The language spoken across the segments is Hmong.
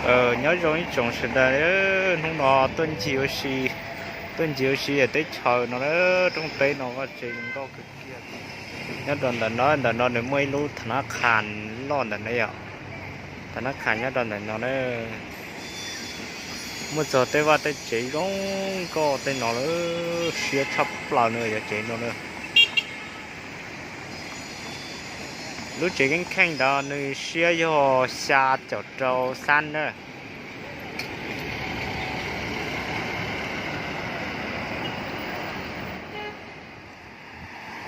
Nyob zoo ib tsoom sawv daws, hnub no tuaj ncig ua si, tuaj ncig ua si teb chaws no na, rooj teb no vaj tsev zoo nkauj kawg kiag. Nyob rau ntawm no, ntawm no nws muaj ib lub thav nab qhas loj ntawm no yom. Thav nab qhas nyob rau ntawm no na. Muaj txog tej vaj tej tsev zoo nkauj tej no lawm, siab tshaj plaws no yog tsev no na. Lub tsev keeb kheej ntawd nws siab yog xya caum rau xab na.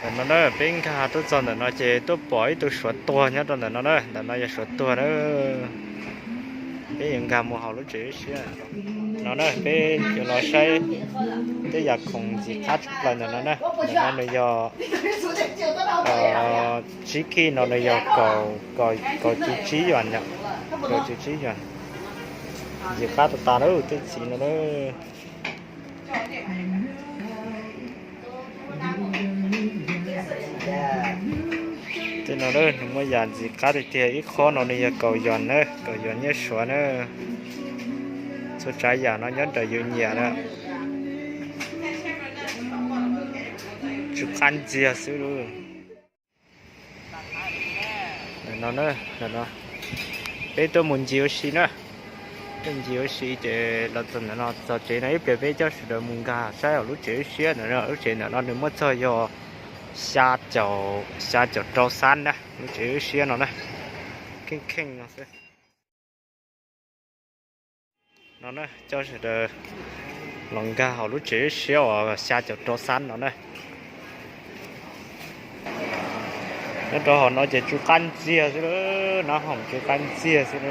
Ntawm no na, peb nkag tuaj txog ntawm no ces tuaj pom ib tug suav tuag nyob rau ntawm no na, ntawm no yog suav tuag na. Peb yuav nkag mus hauv lub tsev siab no na, peb yuav los saib tej yam khoom ntxim qab tshaj plaws ntawm no na. Ntawm no nws yog tsib kij no nws yog kaum cuv tsib yuam, kaum cuv tsib yuam. Ntxim qab tas tas lawm tej txiv no na. Tej no nws muaj yam ntxim qab tiag tiag, ib khob no nws yog kaum yuam na, kaum yuam nyiaj suav na. Txhua tsav yam no nyob ntawm yus nyiam na. Tsw qab ntxiag xwb lauj. Ntawm no, peb tuaj mus ncig ua si na. Tuaj ncig ua si ces los txog ntawm no, txog tsev no ib pliag peb coj sawv daws mus nkag saib hauv lub tsev siab ntawm no. Lub tsev ntawm no nws muaj txog yog xya caum, xya caum rau xab na, lub tsev siab no na. Kheej kheej no xwb. No na, coj sawv daws los nkag hauv lub tsev siab uas xya caum rau xab no na. Nyob rau hauv no ces tsw qab ntxiag xwb, nab hoom tsw qab ntxiag xwb.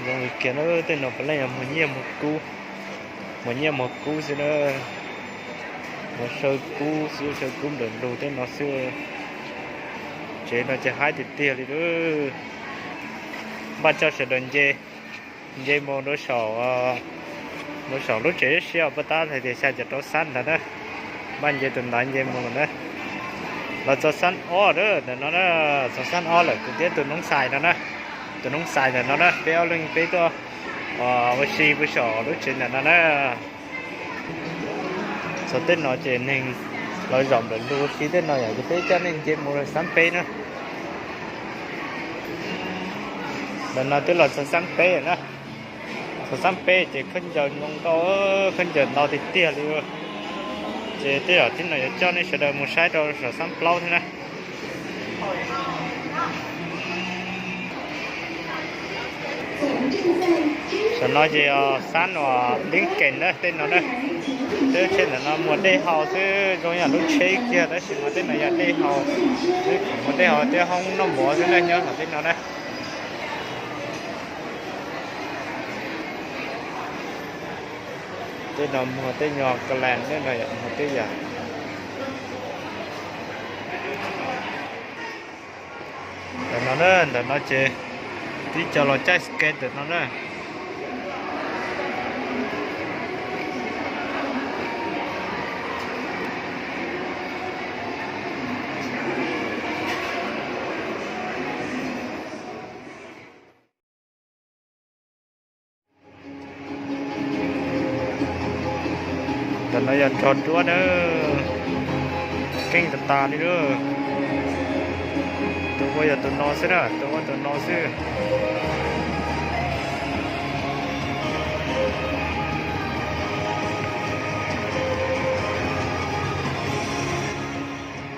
Zoo li kiag na, tej no puav leej yog muag nyiaj muag kub, muag nyiaj muag kub xwb na. Muag saw kub xwb, saw kub nplawm lug tej no xwb. Tsev no ces haib tiag tiag li. Npaj coj sawv daws nce, nce mus rau saum, rau saum lub tsev siab uas paj tab hais tias xya caum rau xab ntawd na. Npaj nce tus ntawd nce mus lawm na. Los txog xab ob na, ntawm no na, txog xab ob lawm, kuv thiab tus noob xais no na. Tus noob xais ntawm no na, peb ob leeg peb tuaj ua si puag saum lub tsev ntawm no na. Txog tej no ces neeg los zaum nplawm lug ua si tej no yom, ces peb coj nej nce mus xab peb na. Ntawm no twb los txog xab peb lawm na. Txog xab peb ces khaub ncaws zoo nkauj, khaub ncaws ntau tiag tiag li. Ces tej zaum tib no yuav coj nej sawv daws mus saib rau saum xab plaub thiab na. Saum no ces xab uas Tib Kees na, tej no na. Twb tsheb ntawm no muag dej haus xwb, zoo yam lub tsheb kiag tab sis mas tej no yog dej haus, muag dej haus thiab hoob noj mov xwb na, nyob saum tej no na. Tej no muag tej nyuag ka lees, tej no yog muag tej yam. Ntawm no na, ntawm no ces tib co los caij skate ntawm no na. Ntawm no yog nrog duab na, keej tas tas li na. Tus ua yog tus no xwb na, tus ua tus no xwb.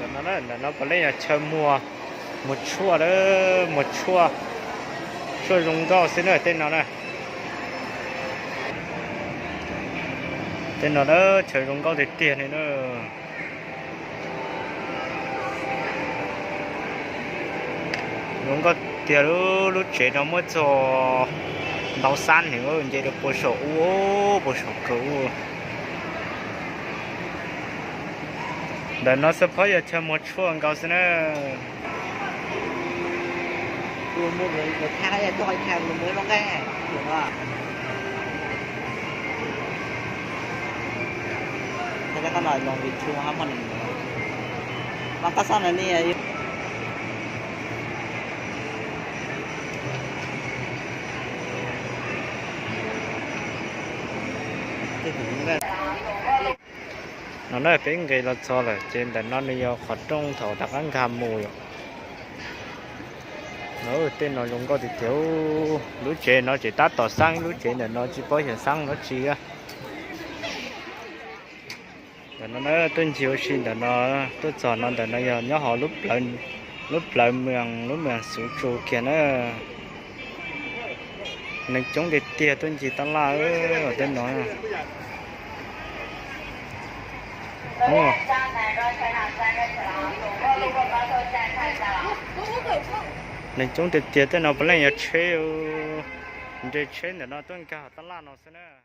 Ntawm no, ntawm no puav leej yog chaw muag, muag tshuaj, muag tshuaj, tshuaj zoo nkauj xwb na tej no na. Tej no na chaw zoo nkauj tiag tiag li na. Zoo nkauj tiag, lub tsev no muaj txog ntau xab heev, nce rau puag saum ub, puag saum kawg ub. Ntawm no xab phob yog chaw muag tshuaj nkaus xwb na. Mas qab xab no ni, mas qab xab no ni. No na peb nqes los txog lawm ces ntawm no nws yog qhov rooj thaum rov qab nkag mus yom. Tej no zoo nkauj tiag tiag. Lub tsev no tseem tab tom xab, lub tsev ntawm no tsis paub xyov xab dab tsi. Ntawm no na tuaj ncig ua si ntawm no, tuaj txog no ntawm no yog nyob hauv lub plawv, lub moos, lub moos Xuv Tsu kiag na. Neeg coob tiag tiag tuaj ncig tab laj tej no. Neeg coob tiag tiag tej no puav leej yog tsheb, nres tsheb ntawm no tuaj nkag hauv tab laj no xwb na.